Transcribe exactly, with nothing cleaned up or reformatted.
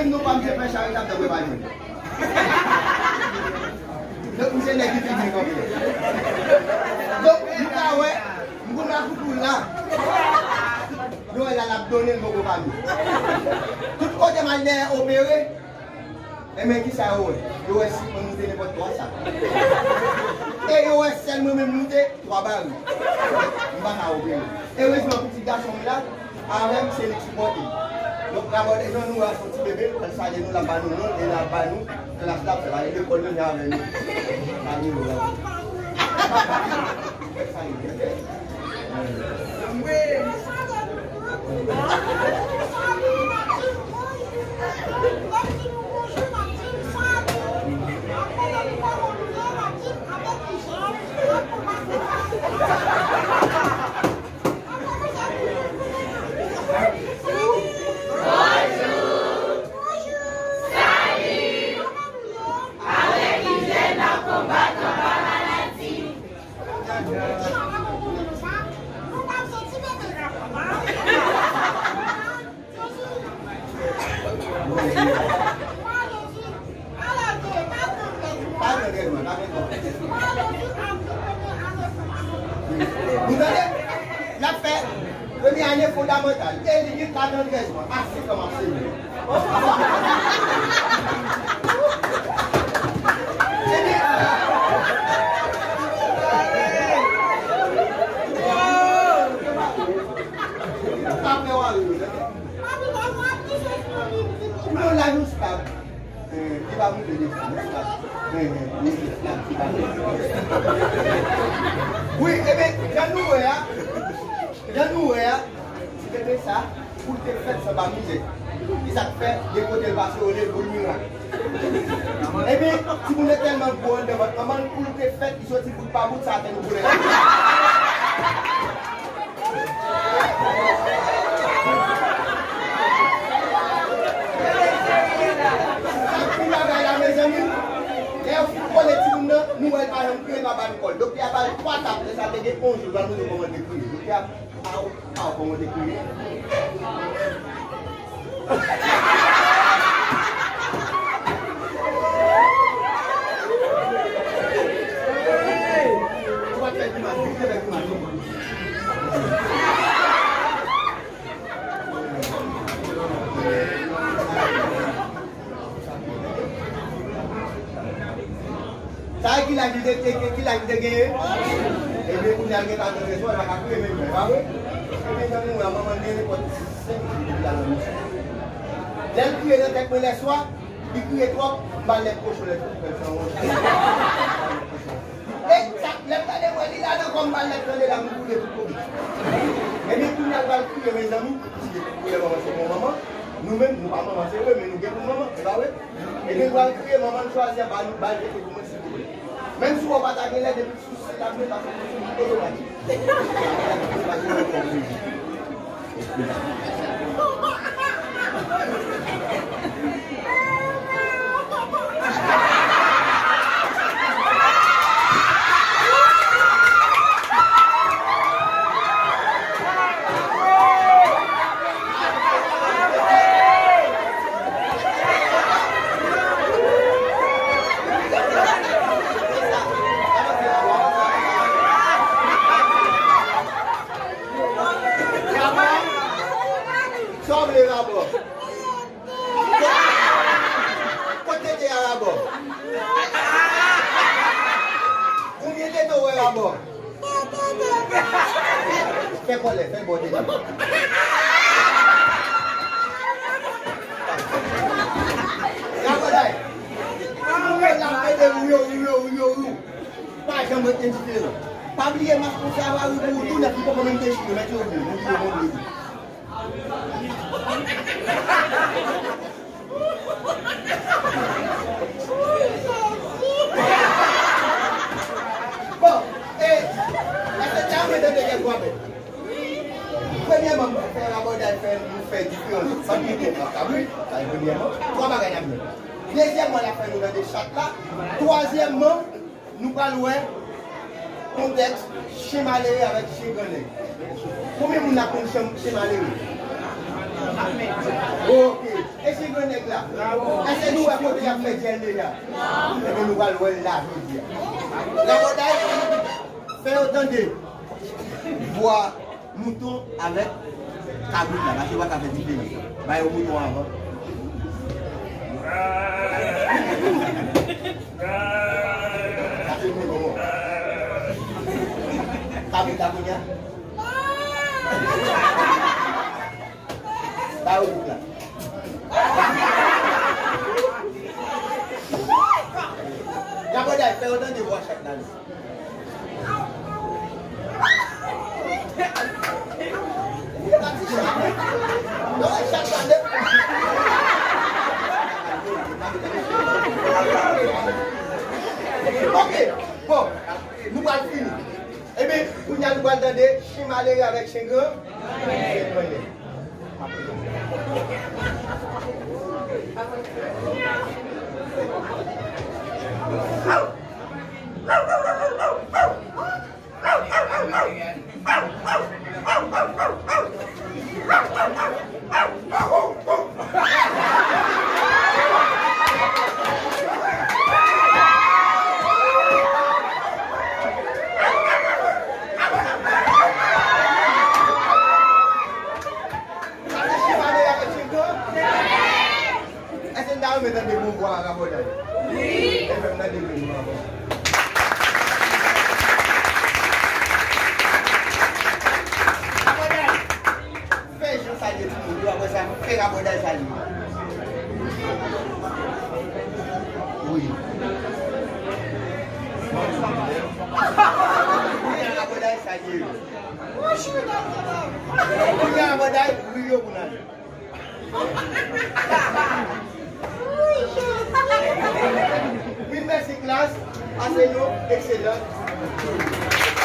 Nou pa m se fè charitab nan bwè pa jwenn. Donk, m se nèg ki fini kanpe. Donk, nou ka wè, m konn rakonte w la. Nou wè la, l ap donnen l poko pa nou. Tout kote m al dèyè opere, e men kisa yo wè? Yo wè si mwen moute nenpòt twa sak. E yo wè sèl mwen menm moute twa bari. M pa ka opere. Erezman pou ti gason m la, avè m, se li k sipòte m. Donk, Rabòdè Jan nou wè a se yon ti bebe, l pral salye nou, l ap ba nou non, e l ap ba nou klas la, l ap fè lekòl menm jan avè nou. Salye nou la. Salye nou. Nou tande? L ap fè premye ane fondamantal. E li gen kat an trèz mwa. A senk an m ap seye. Ebyen, apre w a rive. Ou nan laj ou stab. Eh, ki pa moute devan, ou stab. Eh, eh, ou stab, ki pa moute. Wi, ebyen, jan nou wè a, jan nou wè a, ti bebe sa, pou l te fèt, sa pa mizè. E sa k fè, de kote l pase, yo rele l boul mirak. Ebyen, timoun nan tèlman gwo anndan vant manman l, pou l te fèt, li soti bout pa bout, sa atè nou boule. Sa k pi bagay la, mezanmi, lè yo fin kole timoun nan, nou wè l pa janm kriye, nou ap ba l kòl. Doktè a ba l twa tap, lè sa te gen yon jou, l al montre kòman l te kriye. Doktè a, aw, aw, kòman l te kriye. Sa e ki laj li te, ki, ki laj li te genyen? Ebyen, kounye a l gen katòz an, l pa ka kriye menm jan, pa vre? Ebyen, jan nou wè, manman l gen nenpòt senk jou depi l al nan misyon. Lè l kriye nan tèt mwen lè swa, li kriye twòp, m ba l lèt kochon, lèt kochon, lèt kochon. E sa, lè m gade mwen, li la nan kò m, m ba l lèt nan de la, m boule tout kote. Ebyen, kounye a l pral kriye, mezanmi, ti de koulè manman se bon manman. Nou menm, nou pa manman, se vre, men nou gen pou manman, se pa vre? Ebyen, l pral kriye, manman l chwazi, ba nou, ba l tete pou mwen, silvouplè. Menm si w pa ta gen lè, depi sou se la, men pa fè otomatik. Sa w vle, Rabò? Kot tete a, Rabò? Konbyen tete w wè, Rabò? Fè kòlè, fè l ba w tete. Rabòday. Ou wè l ap ede ou yo, ou yo, ou yo, ou yo. Pa janm ret endiferan. Pa bliye mas konsa va ri pou ou tou, nèg ki poko menm dechire, mèt yo vre, nou vre, nou vre. Bon, e, èske w ta renmen tande kèk pwovèb? Premyèman, m fè Rabòday fè nou fè diferans ant nou tou ansanm, wi. Sa se premyèman. Twa bagay n ap jwenn. Dezyèmman, l ap fè nou tande chat la. Twazyèmman, nou pral wè kontèks chen malere avèk chen grannèg. Konbyen moun la konn chen, chen malere? Ok. E si grann nèg la? Èske nou wè kote y ap fè dyèl deja? Ebyen, nou pral wè l la jodi a. Rabòday, fè yo tande vwa mouton avèk kabrit la, paske yo pa ka fè diferans. Ba yo mouton anvan. Sa se mouton an. Kabrit la kounye a. Ba yo bouk la. Rabòday, fè yo tande vwa chat la non. Ok, bon, nou pral fini. Ebyen, kounye a nou pral tande chen malere avèk chen gran. Sa se chimane avèk chen gran? Èske n ta renmen tande bon vwa a Rabòday? Wi. Ebyen, n tande vre nou ankò. Rabòday! Fè Jan salye timoun yo, apre sa, fè Rabòday salye. Wi. Fè Rabòday salye yo. Kounye a, Rabòday, ri yo pou n ale. Wi, mèsi klas. Pase yon ekselan jounen.